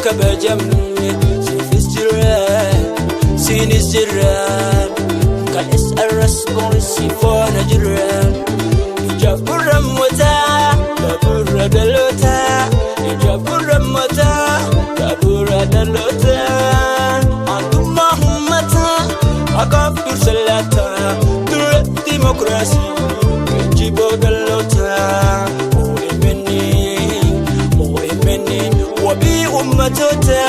Kabajamne siifis jira, siinis jira, kalees arras boris si faana jira. Ijaaf gurra mataa baabura dhalootaa, ijaaf gurra mataa baabura dhalootaa, aantummaa uummataa haqaaf dursa laataa, dura dimokiraasii geejjiboo dhalootaa. OMN, OMN, wabii uummatoota.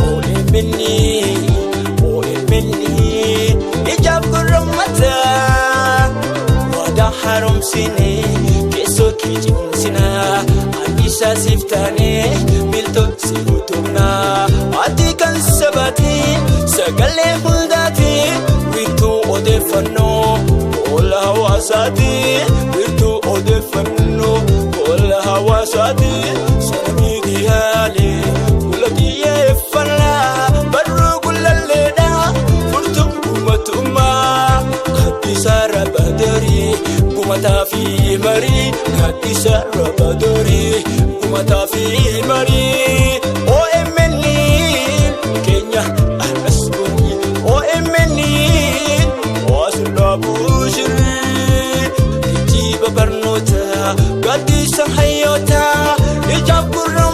OMN, OMN, ijaaf gurra mataa. Waadaa haaromsine keessoo kee cimsina, anniisaa siif taane miiltoo si utubna. Ati kan sabaati, sagalee hundaati, wiirtuu odeeffannoo oola hawaasaati, wiirtuu odeeffannoo oola hawaasaati. Sana miidiyaalee fuula xiyyeeffannaa barruu gullalleedha, furtuu uummatummaa. Gaaddisa rabadorii gumataa fi marii, gaaddisa rabadorii gumataa fi marii. OMN keenya arras borii, OMN hawaasummaa buushirii, geejjiba barnoota, gaaddisa hayyoota, ijaaf gurra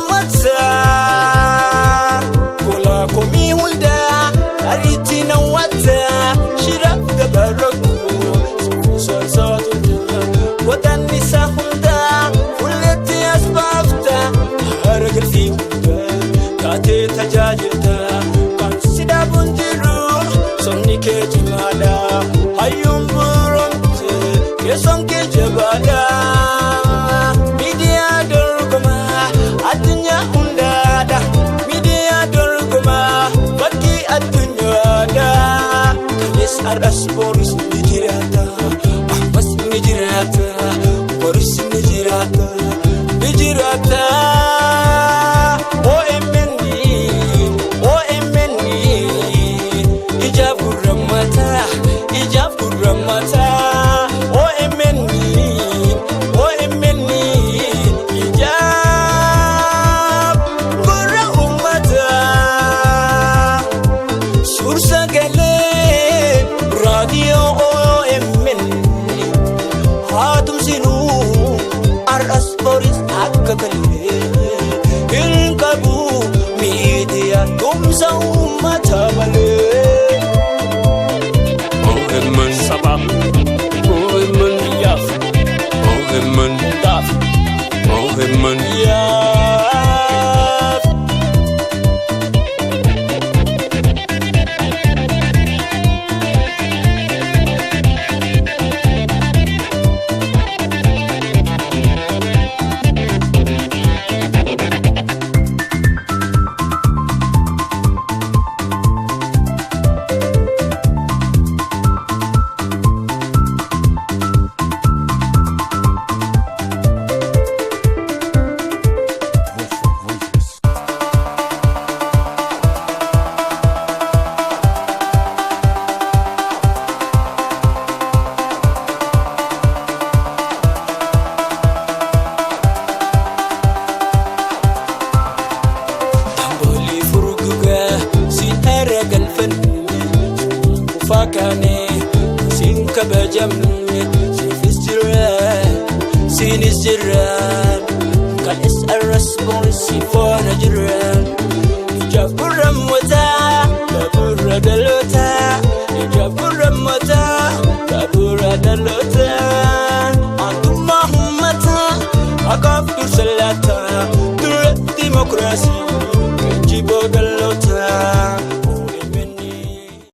mataa. Gola komii hundaa ariitti nawwata, shira dabaraku saffisaan saatota, godaannisa hundaa fuulletti as baafta, haara galfii hundaa taatee tajaajilta. Kan si dhaabuun jiru, somni kee cimaadha, hayyuun buuramte keessoon kee jabaadha. Miidiyaa dorgomaa addunyaa hundaadha, miidiyaa dorgomaa fakkii addunyaadha. Kalees har'as boris ni jiraata, ammas ni jiraata, boris ni jiraata, ni jiraata. OMN, OMN, ijaaf gurra mataa, ijaaf gurra mataa. OMN, OMN, ijaaf gurra uummataa. Suur-sagalee raadiyoo OMN haatumsinuu har'as boris akka kalee hin qabu, miidiyaa tumsa uummataa malee. OMN Sabaaf, OMN biyyaaf, OMN hundaaf, OMN yaaf. Voice for voiceless. Damboolii furgugaa si haara galfanne, kufaa kaane siin kabajamne, siifis jira, siinis jira, kalees arras boris si faana jira. Ijaaf gurra mataa baabura dhalootaa, ijaaf gurra mataa baabura dhalootaa, aantummaa uummataa haqaaf dursa laataa, dura dimokiraasii.